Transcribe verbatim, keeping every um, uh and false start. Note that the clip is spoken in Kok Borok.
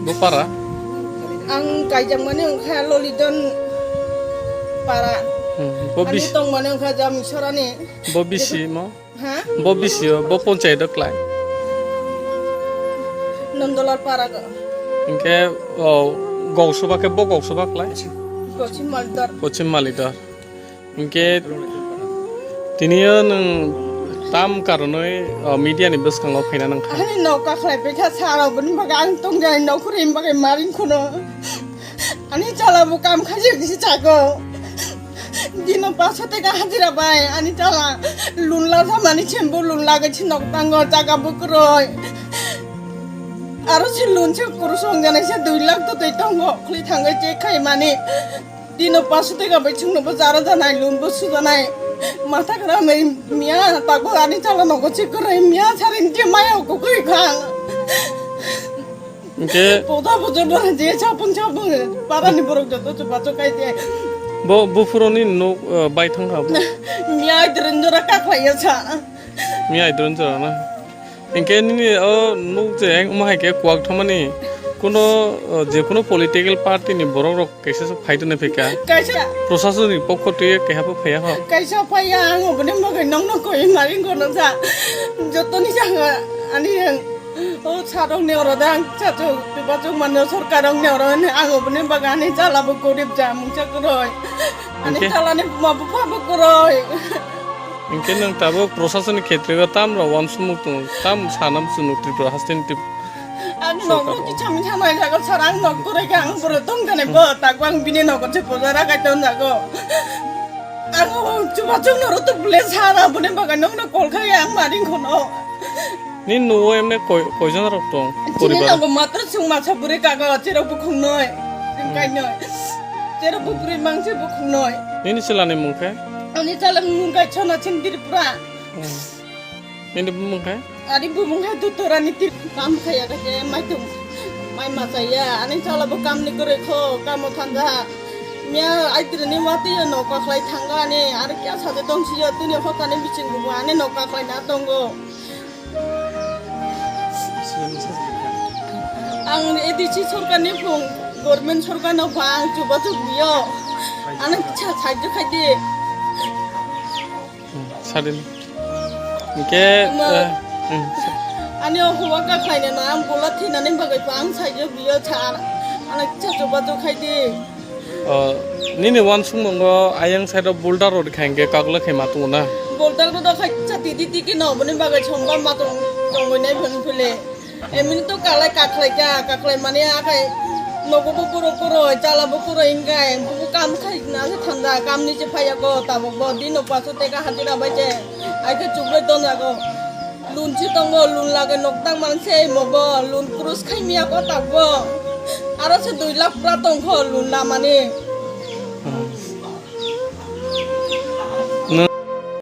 Bo para? Ang kaijakmani wngkha Lolidon para. Hmm, bo Ani bis-, tongmani wngkha Jamisorani. Bo bisi mo? Ha? Bo bisi o, bo ponchayat o klai. Nondolar para go. Hinkhe, o, goksoba khe bo goksoba klai? Pochim Malidor. Pochim Malidor. Hinkhe tini o nwng tam karonwi, o, media ni bwskango phaina nangkha? Ani nok kakhlai pekha sara bini bagwi ang tongjani nok khurui bagwi maring khuno. Ani chala bo kam khaijak si chago. Dino paso teka hajira bai ani chala lun la samani chembo lun lagwi si nok tango jaga bo kwrwi. Aro si lun se kurusong jani se dui lakh to twi tongo khli thangwi check khai mani. Dino paso teka bai chwngno bo jara janai lun bo sujanai. Matha kra mai miya tago ani chala nogo check kwrwi miya sarin je maya ko kwrwi khang. Hinkhe poda poda no je chapung chapung para ni borok joto chupa chukai de. Bo buphuroni nok, eh, bai thangkha bo. Miya dren jora kakhlai ya sa. Miya dren jora na. Hinkhe nini o nuk je eng omo hai khe kuak thangmani kuno, eh, je kuno political party ni borok rok kaisa se phai tongni phika. Kaisa. Prosason ni pokho twi keha bo phaiya ho. Kaisa phaiya ang oboni bagwi nongno koi mari gono sa. Jotoni jaga ani ang o sarok ni oro da ang chachu bachuk mano sorkar rok ni oro ni ang oboni bagwi ani chala bo gorib ja mungsa kwrwi. Ani Hinkhe? Chala ni buma bupha bo kwrwi. Hinkhe nwng tabuk prosason ni khetrego tam rok uansukmung tongo, tam sanam chwng Tripura haste ni tip-, Ang nok Sorkar rok bo. Kichami sanai jago sar ang nok kwrwi khe ang bwrwi tong jani bo tak bang bini nok se poja rakai ton jago. Ang chuba chuk noro to bule sara bune bagai nok no kol khai ang maring khono. Ni nuo emne koi, koijon rok tong? Chini poribar? Nogo matro chwng masa bwrwi kago cherok bukhung noi. Chwng kai noi. Cherok bwrwi mangse bukhung noi. Nini chwla ni mung khe? Ani chala mung kai chona chini Tripura. Hmm. Nini bumung khe? Ani bumung khe Duturani Trip-, kam khaya khe mai tung. Mai masa ya. Ani chala bo kam ni kwrwi kho, kamo thanja. Miya aitri ni wati yo noka khlai thanga ani. Ar kya sa de tong si yo tuni hokani biching bu ani noka khlai na tongo. Ang A D C sorkar ni phung, government sorkar no ba ang chuba chuk biyo. Ano kicha sahajyo khai di. Hmm, sadin. Hinkhe, Ma- eh, hmm. Ani o huwa ka khlai na, ang bola thina ni bagai pa ang sahajyo biyo cha. Ano kicha chuba chuk khai di. O, nini uansukmungo ayang side o boulder rok kha hinkhe kaklai khe ma tongo na? Boulder rok kha chati di tiki no, boni bagwi chomba ma tong, tongwi nai bini phile. Emini to kalai kaklai ka, kaklai mani akai nogo bo kuro kuro, chala bo kuro hinkhe, bubu kam khai na se thanda, kam ni se phaiya ko, tabuk bo dino paso teka hajira bai je, ai khe chukle don jago. Lun si tongo, lun lage nok tang man se imo bo, lun krus khai miya ko tak bo. Aro se dui lakh pura tong kho lun lamani.